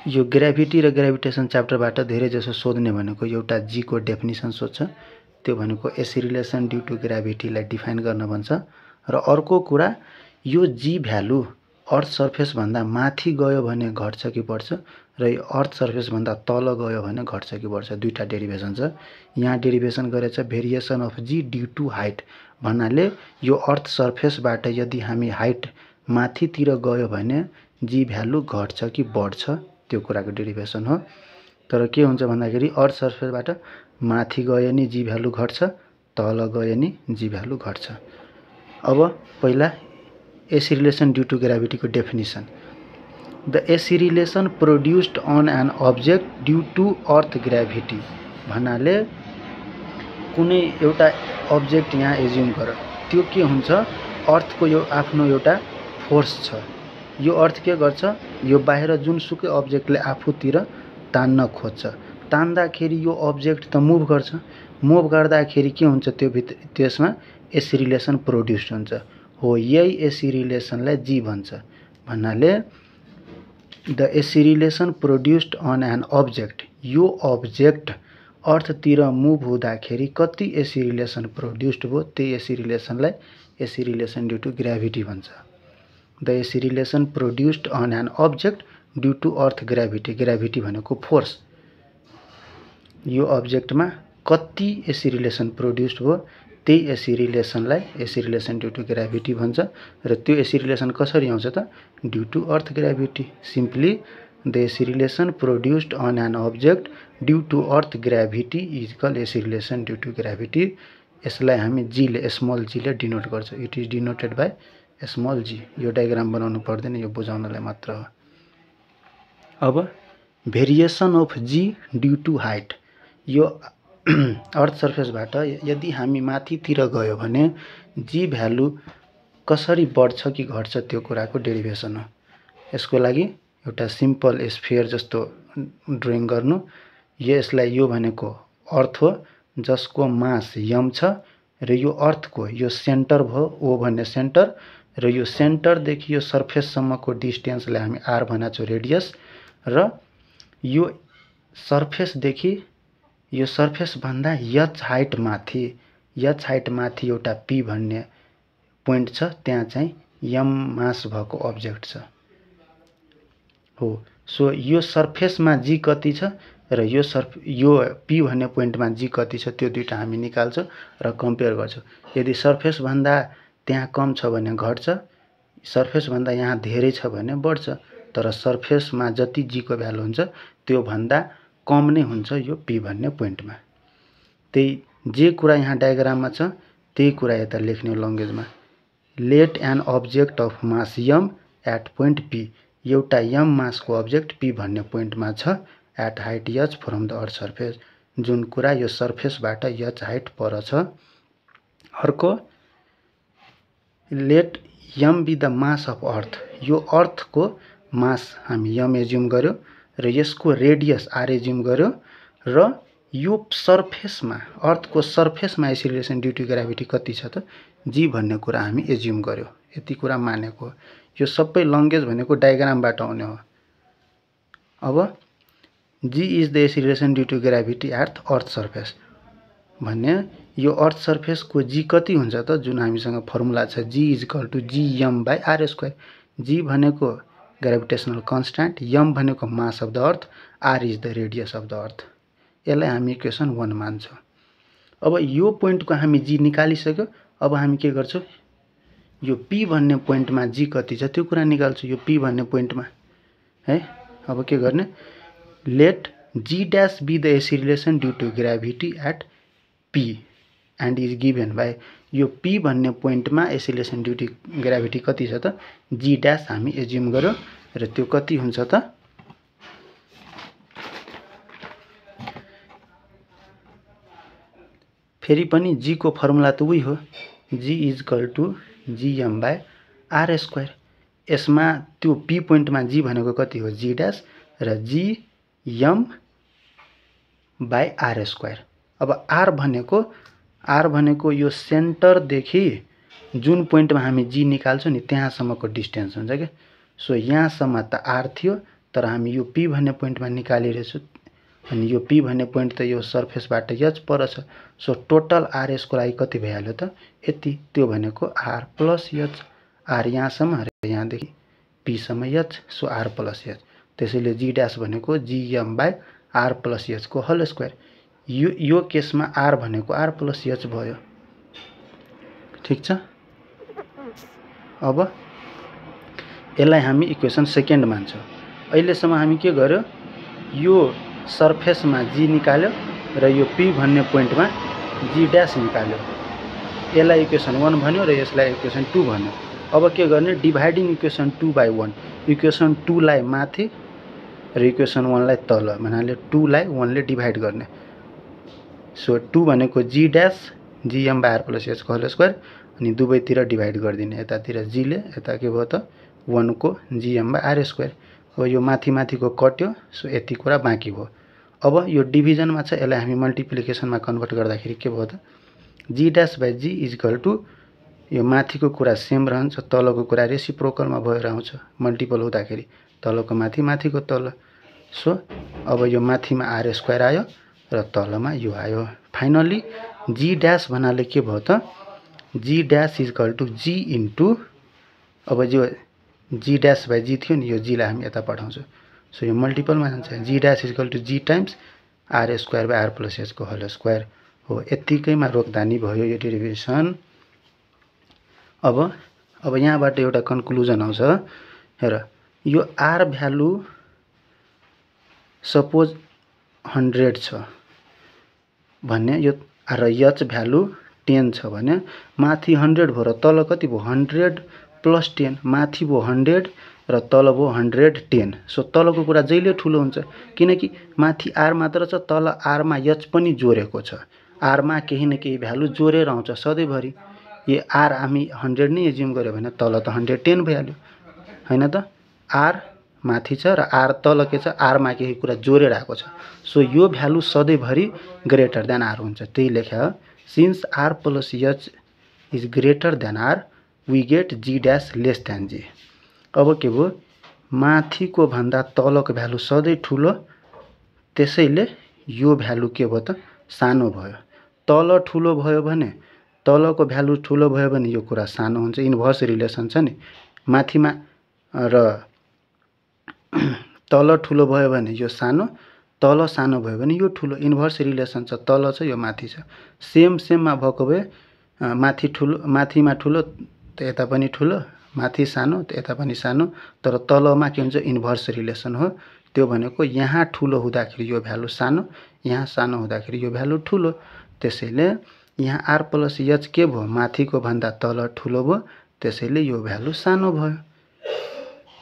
यो ग्रेभिटी र ग्रेभिटेसन च्याप्टरबाट धेरै जसो सोध्ने भनेको एउटा जी को डेफिनेसन सोध्छ, त्यो भनेको एसिरिलेसन ड्यू टु ग्रेभिटीलाई डिफाइन गर्न भन्छ। र अर्को कुरा यो जी भ्यालु अर्थ सर्फेस भन्दा माथि गयो भने घट्छ कि बढ्छ र यो अर्थ सर्फेस भन्दा तल गयो भने घट्छ कि बढ्छ, दुईटा डेरिभेसन छ। यहाँ डेरिभेसन गरेछ variation of g due to height भन्नाले यो अर्थ सर्फेसबाट यदि हामी हाइट माथितिर गयो भने जी भ्यालु घट्छ कि बढ्छ त्यो कुराको डेरिभेसन हो। तर के हुन्छ भन्दाखेरि अर्थ सर्फेसबाट माथि गयो नि जी भ्यालु घट्छ, तल गयो नि जी भ्यालु घट्छ। अब पहिला एसिरिलेसन ड्यू टु ग्रेभिटीको डेफिनेसन। The acceleration produced on an object due to earth gravity भन्नाले कुनै एउटा अब्जेक्ट यहाँ एज्युम गर, त्यो के हुन्छ, अर्थको यो आफ्नो एउटा फोर्स छ। यो अर्थ के गर्छ, यो बाहिर जुनसुकै अब्जेक्टले आफूतिर तान्न खोज्छ, तान्दाखेरि यो अब्जेक्ट त मुभ गर्छ, मुभ गर्दाखेरि के हुन्छ, त्यसमा एसिरिलेसन प्रोड्युस्ड हुन्छ। हो, यही एसिरिलेसनलाई जी भन्छ। भन्नाले the acceleration produced on an object, यो अब्जेक्ट अर्थतिर मुभ हुँदाखेरि कति एसिरिलेसन प्रोड्युस्ड भयो, त्यही एसिरिलेसनलाई एसिरिलेसन ड्यू टु ग्रेभिटी भन्छ। The acceleration produced on an object due to earth gravity, gravity भनेको फोर्स, यो अब्जेक्टमा कति एसिरिलेसन प्रोड्युस्ड भयो त्यही एसिरिलेसनलाई एसिरिलेसन ड्यू टु ग्रेभिटी भन्छ। र त्यो एसिरिलेसन कसरी आउँछ त, due to earth gravity. Simply the acceleration produced on an object due to earth gravity is equal acceleration due to gravity. यसलाई हामी जीले, स्मल जीले डिनोट गर्छ। It is denoted by small g. यो डायग्राम बनाउनु पर्दैन, यो बुझाउनलाई मात्र हो। अब variation of g due to height, यो अर्थ सर्फेसबाट यदि हामी माथितिर गयो भने जी भ्यालु कसरी बढ्छ कि घट्छ त्यो कुराको डेरिभेसन हो। यसको लागि एउटा सिम्पल स्फियर जस्तो ड्रइङ गर्नु। यसलाई यो भनेको अर्थ हो जसको मास यम छ र यो अर्थको यो सेन्टर भयो, ओ भन्ने सेन्टर, र यो सेन्टरदेखि यो सर्फेससम्मको डिस्टेन्सलाई हामी आर भनेको छौँ रेडियस। र यो सर्फेसदेखि यो सर्फेसभन्दा एच हाइट माथि एउटा पी भन्ने पोइन्ट छ, त्यहाँ चाहिँ यम मास भएको अब्जेक्ट छ। हो, सो यो सर्फेसमा जी कति छ र यो पी भन्ने पोइन्टमा जी कति छ त्यो दुईटा हामी निकाल्छौँ र कम्पेयर गर्छौँ। यदि सर्फेसभन्दा त्यहाँ कम छ भने घट्छ, सर्फेसभन्दा यहाँ धेरै छ भने बढ्छ। तर सर्फेसमा जति जीको भ्यालु हुन्छ त्यो भन्दा कम नै हुन्छ यो पी भन्ने पोइन्टमा। त्यही जे कुरा यहाँ डायग्राममा छ त्यही कुरा यता लेख्ने लङ्ग्वेजमा। Let an object of mass m at point P, एउटा यम मासको अब्जेक्ट पी भन्ने पोइन्टमा छ at height h from the earth surface, जुन कुरा यो सर्फेसबाट एच हाइट पर छ। अर्को let M be the mass of earth, यो अर्थको मास हामी यम एज्युम गर्यो र यसको रेडियस आर एज्युम गर्यो र यो सर्फेसमा अर्थको सर्फेसमा एसिरिलेसन ड्यू टु ग्रेभिटी कति छ त जी भन्ने कुरा हामी एज्युम गर्यो। यति कुरा मानेको। यो सबै लङ्गेज भनेको डायग्रामबाट आउने हो। अब g is the acceleration due to gravity at earth surface भन्ने यो अर्थ सर्फेसको जी कति हुन्छ त, जुन हामीसँग फर्मुला छ जी इज इक्वल टु जी यम बाई आर स्क्वायर। जी भनेको ग्रेभिटेसनल कन्स्ट्यान्ट, यम भनेको mass of the earth, r is the radius of the earth. यसलाई हामी इक्वेसन 1 मान्छौँ। अब यो पोइन्टको हामी जी निकालिसक्यो। अब हामी के गर्छौँ, यो पी भन्ने पोइन्टमा जी कति छ त्यो कुरा निकाल्छौँ। यो पी भन्ने पोइन्टमा है, अब के गर्ने, let g dash be the acceleration due to gravity at P and is given by, यो पी भन्ने पोइन्टमा एसिरिलेसन ड्यू टु ग्रेभिटी कति छ त जी डैश हामी एज्युम गर्यो र त्यो कति हुन्छ त, फेरि पनि जी को फर्मुला त उही हो, g is equal to g am by r square. यसमा त्यो पी पोइन्टमा जी भनेको कति हो जी डैश र g am by r square. अब आर भनेको यो सेन्टरदेखि जुन पोइन्टमा हामी जी निकाल्छौँ नि त्यहाँसम्मको डिस्टेन्स हुन्छ क्या। सो यहाँसम्म त आर थियो तर हामी यो पी भन्ने पोइन्टमा निकालिरहेछौँ अनि यो पी भन्ने पोइन्ट त यो सर्फेसबाट एच पर छ। सो टोटल आरएसको लागि कति भइहाल्यो त यति, त्यो भनेको आर प्लस एच, आर यहाँसम्म र यहाँदेखि पीसम्म h, so r plus h. त्यसैले जी ड्यास भनेको जीएम बाई आर प्लस एचको होल स्क्वायर। यो केसमा आर भनेको आर प्लस एच भयो। ठिक छ। अब यसलाई हामी इक्वेसन सेकेन्ड मान्छौँ। अहिलेसम्म हामी के गर्यो, यो सर्फेसमा जी निकाल्यो र यो पी भन्ने पोइन्टमा जी ड्यास निकाल्यो। यसलाई इक्वेसन 1 भन्यो र यसलाई इक्वेसन 2 भन्यो। अब के गर्ने, डिभाइडिङ इक्वेसन 2 बाई 1। इक्वेसन 2 लाई माथि र इक्वेसन 1 लाई तल, भन्नाले 2 लाई 1 ले डिभाइड गर्ने। सो 2 भनेको g dash GM by r plus एचको होल स्क्वायर अनि दुवैतिर डिभाइड गरिदिने। यतातिर जी ले, यता के भयो त 1 को जीएम बाई आर स्क्वायर। अब यो माथि माथिको कट्यो, सो यति कुरा बाँकी भयो। अब यो डिभिजनमा छ, यसलाई हामी मल्टिप्लिकेसनमा कन्भर्ट गर्दाखेरि के भयो त g dash by g equal to यो माथिको कुरा सेम रहन्छ, तलको कुरा रेसिप्रोकलमा भएर आउँछ मल्टिपल हुँदाखेरि, तलको माथि माथिको तल। सो अब यो माथिमा आर स्क्वायर आयो र तलमा यो आयो। फाइनली जी ड्यास भन्नाले के भयो त g dash equal to g into, अब जो जी ड्यास बाई जी थियो नि, यो जीलाई हामी यता पठाउँछौँ। सो यो मल्टिपलमा जान्छ, g dash equal to g times r square by r plus एचको होल स्क्वायर हो। यत्तिकैमा रोक्दानी भयो यो डेरिभेसन। अब यहाँबाट एउटा कन्क्लुजन आउँछ। हेर, यो आर भ्यालु सपोज 100 छ भन्ने, यो र एच भ्यालु 10 छ भने माथि 100 भयो र तल कति भयो 100 प्लस 10, माथि भयो 100 र तल भयो 110। सो तलको कुरा जहिले ठुलो हुन्छ किनकि माथि आर मात्र छ, तल आरमा एच पनि जोडेको छ। आरमा केही न केही भ्यालु जोडेर आउँछ सधैँभरि। यो आर हामी 100 नै एज्युम गर्यो भने तल त 110 भइहाल्यो हैन त। आर माथि छ र आर तल के छ, आरमा केही कुरा जोडेर आएको छ। सो यो भ्यालु सधैँभरि ग्रेटर देन आर हुन्छ। त्यही लेख्या हो, since r plus h is greater than r we get g dash less than g. अब के भयो, माथिको भन्दा तलको भ्यालु सधैँ ठुलो, त्यसैले यो भ्यालु के भयो त सानो भयो। तल ठुलो भयो भने, तलको भ्यालु ठुलो भयो भने यो कुरा सानो हुन्छ। इन्भर्स रिलेसन छ नि, माथिमा र तल ठुलो भयो भने यो सानो, तल सानो भयो भने यो ठुलो। इन्भर्स रिलेसन छ, तल छ यो माथि छ। सेममा भएको भए माथि ठुलो, माथिमा ठुलो त यता पनि ठुलो, माथि सानो त यता पनि सानो। तर तलमा के हुन्छ, इन्भर्स रिलेसन हो। त्यो भनेको यहाँ ठुलो हुँदाखेरि यो भ्यालु सानो, यहाँ सानो हुँदाखेरि यो भ्यालु ठुलो। त्यसैले यहाँ आर प्लस एच के भयो, माथिको भन्दा तल ठुलो भयो, त्यसैले यो भ्यालु सानो भयो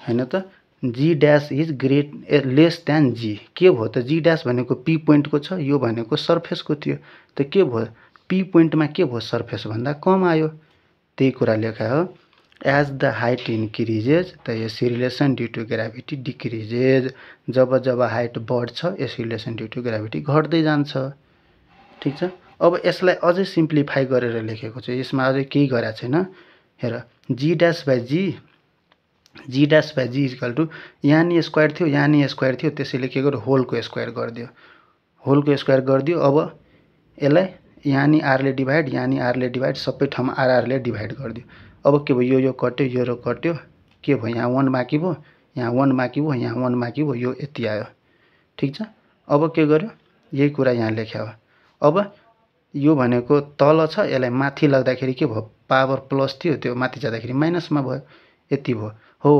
हैन त। G dash is lace than जी के भयो त, जी ड्यास भनेको पी पोइन्टको छ, यो भनेको सर्फेसको थियो। त के भयो, पी पोइन्टमा के भयो, सर्फेस भन्दा कम आयो। त्यही कुरा लेखा हो, as the height increases the acceleration due to gravity decreases. जब जब हाइट बढ्छ acceleration due to gravity घट्दै जान्छ। ठिक छ। अब यसलाई अझै सिम्प्लिफाई गरेर लेखेको छु, यसमा अझै केही गरेको छैन। हेर, g dash by g equal to यहाँ नि स्क्वायर थियो, यहाँ नि स्क्वायर थियो, त्यसैले के गर्यो होलको स्क्वायर गरिदियो, होलको स्क्वायर गरिदियो। अब यसलाई यहाँ नि आरले डिभाइड, यहाँ नि आरले डिभाइड, सबै ठाउँमा आरले डिभाइड गरिदियो। अब के भयो, यो कट्यो, यो कट्यो, के भयो यहाँ 1 बाँकी भयो, यहाँ 1 बाँकी भयो, यहाँ 1 बाँकी भयो, यो यति आयो। ठिक छ। अब के गर्यो, यही कुरा यहाँ लेख्या हो। अब यो भनेको तल छ, यसलाई माथि लाग्दाखेरि के भयो, पावर प्लस थियो, त्यो माथि जाँदाखेरि माइनसमा भयो, यति भयो हो।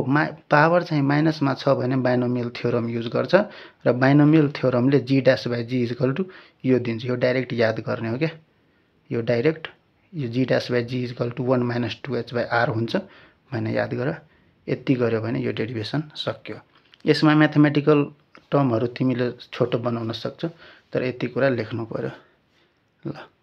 पावर चाहिँ माइनसमा छ भने बाइनोमियल थ्योरम युज गर्छ र बाइनोमियल थ्योरमले g dash by g equal to यो दिन्छ। यो डाइरेक्ट याद गर्ने हो क्या, यो डाइरेक्ट यो g dash by g equal to 1 minus 2h by r हुन्छ भनेर याद गर। यति गर्यो भने यो डेरिभेसन सक्यो। यसमा म्याथमेटिकल टर्महरू तिमीले छोटो बनाउन सक्छौ, तर यति कुरा लेख्नु पर्यो ल।